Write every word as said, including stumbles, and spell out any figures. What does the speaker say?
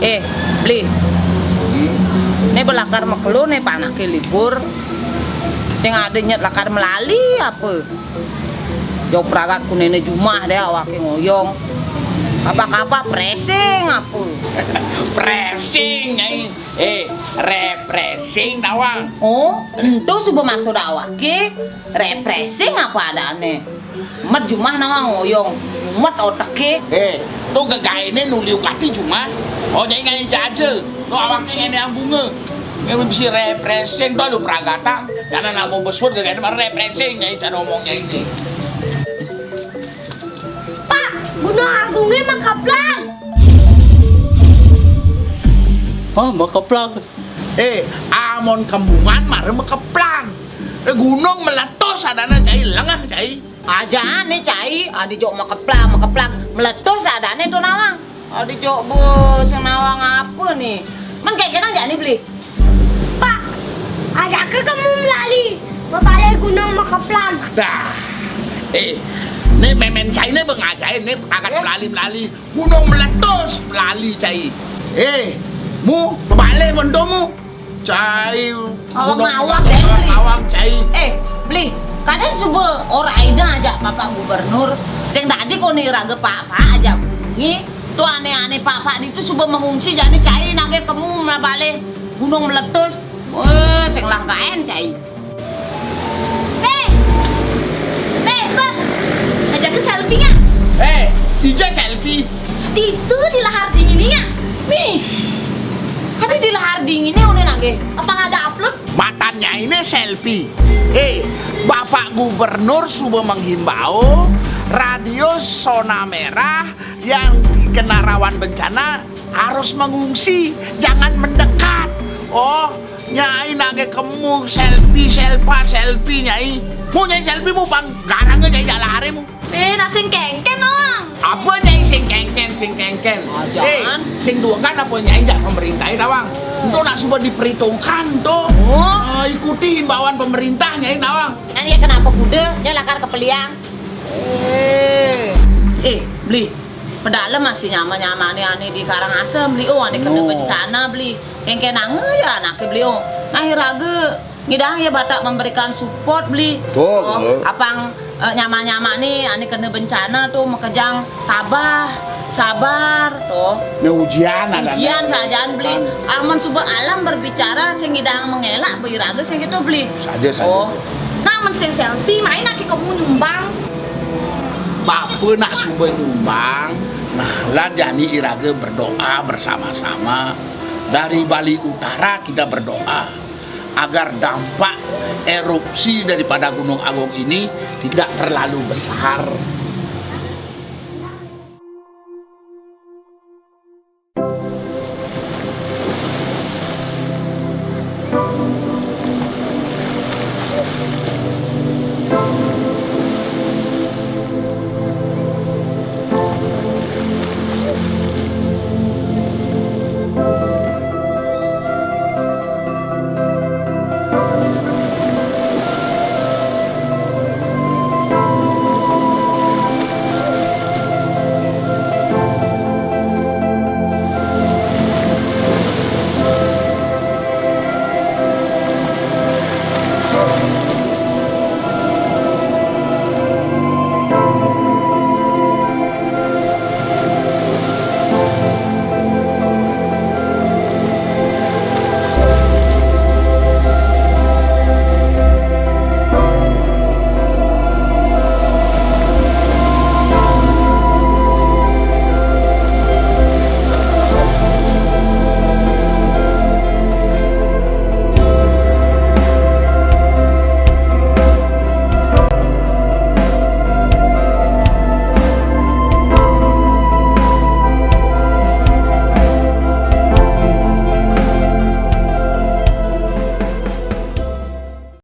Eh, Bli. Né ba lakar makelo né panaké libur. Sing ada nyet lakar melali apa? Jauh pragat kuné né jumah deh awaké ngoyong. Apa-apa pressing apa? Pressing, Nyai. Eh, refreshing tawang. Oh, ento suba maksud awaké refreshing apa adané? Met jumah nawang ngoyong, met oteké. Eh, to gegaéné nu liu kati jumah. Oh, Nyai ngaé jaja. To awaké ngéné ambunga. Ngéné bisi refreshing to lu pragatang. Yana namo besut gegaéné mah refreshing Nyai cara omongnya ini. Pak, Gunung Agungé makeplang. Hah, makeplang? Eh, amun kembungan mara makeplang. Eh, gunung meletus adané cai, lengah cai. Ajané cai, adi jok makeplang, makeplang, meletus adané to nawang. Adi jok bos nawang apa né? Men kéné jani Bli. Pak, ajaké kemu melali, mabalih gunung makeplang. Dah. Eh, né mémén cai né ba ngajain né petakat melali-melali. Gunung meletus melali cai. Eh, mu mabalih bendomu. Cai. Awak gunung ngawak deh, Bli. Ngawak cai. Eh, Bli, kadén suba oraina ajak Bapak Gubernur. Sing dadi koné raga Pak-pak ajak bunyi. To ané-ané Pak-pak ditu suba mengungsi jani cai nagih kemu mabalih gunung meletus. Wah, sing lah gaén cai. Bé, bé, Bang. Ajaké selfie nggak? Eh, ija selfie. Ditu di lahar dinginé nggak? Nih. Ada di lahar dinginé udah nagih. Apa nggak ada upload? Matannya ini selfie. Eh, Bapak Gubernur sudah menghimbau radio zona merah yang kena rawan bencana harus mengungsi, jangan mendekat. Oh, Nyai nagih kemu selfie, selfa, selfie, Nyai. Mu Nyai selfie mu pang garang Nyai jala hari mu. Eh, nak sing kéngkén, Nawang. Apa Nyai sing kéngkén, sing kéngkén? Eh, sing duekan apa Nyai jak pemerintah, Nawang? Ento nak suba diperhitungkan to. Oh. Eh, ikuti himbauan pemerintah, Nyai, Nawang. Nyai kenapa kuda? Nyai lakar kepeliang. Eh. Eh, Bli. Pedalem masih nyama-nyamané ané di Karangasem, Bli. Oh, ané kena bencana, Bli. Kéngkén anga ya anaké, Bli. Oh, nah, iraga ngidang ya batak memberikan support, Bli. Betul, oh, betul. Apang, eh, nyama-nyamané ané kena bencana to makejang tabah, sabar to. Nah, ujian ada. Ujian sajan, Bli. Amun suba alam berbicara sing ngidang mengelak, ba iraga sing kéto, Bli. Saja, saja. Oh. Nah, men sing selfie, main aki kamu nyumbang. Bapa nak suba nyumbang, nah, lan jani iraga berdoa bersama-sama. Dari Bali Utara kita berdoa agar dampak erupsi daripada Gunung Agung ini tidak terlalu besar.